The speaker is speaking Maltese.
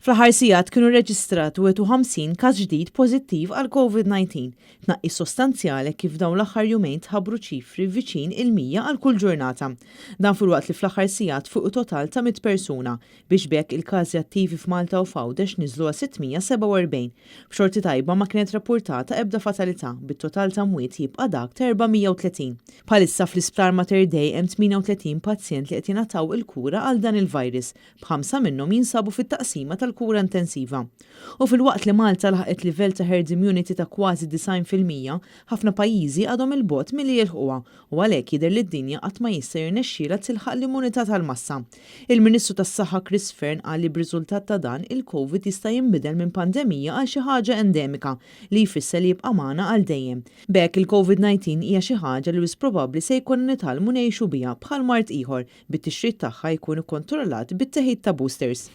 Fl-aħħar sigħat kienu rreġistrati 51 każ ġdid pożittiv għal Covid-19, tnaqqis sostanzjali kif dawn l-aħħar jumejn tħabbru ċifri viċin il-100 għal kull ġurnata. Dan filwaqt li fl-aħħar sigħat fuq total ta' 100 persuna, biex b'hekk il-każi attivi f'Malta u f'Għawdex niżlu għal 647. B'xorti tajba ma kienet rappurtata ebda fatalità, bit-total ta' mwiet jibqa' dak ta' 430. Bħalissa fl-Isptar Mater Dei hemm 38 pazjent li qed jingħataw il-kura għal dan il-virus, b'ħamsa minnhom jinsabu fit-taqsima tal-kura intensiva. U filwaqt li Malta laħqet livell ta' herd immunity ta' kważi 90%, ħafna pajjiżi għadhom 'il bogħod milli jilħquha u għalhekk jidher li d-dinja qatt ma jista' jirnexxielha tilħaq l-immunità tal-massa. Il-Ministru tas-Saħħa Chris Fearne qal li b'riżultat ta' dan, il-Covid jista' jinbidel minn pandemija għal xi ħaġa endemika, li jfisser li jibqa' magħna għal dejjem. B'hekk il-Covid-19 hija xi ħaġa li wisq probabbli se jkollna nitgħallmu ngħixu biha bħal mard ieħor, bit-tixrid tagħha jkun ikkontrollat bit-teħid ta' boosters.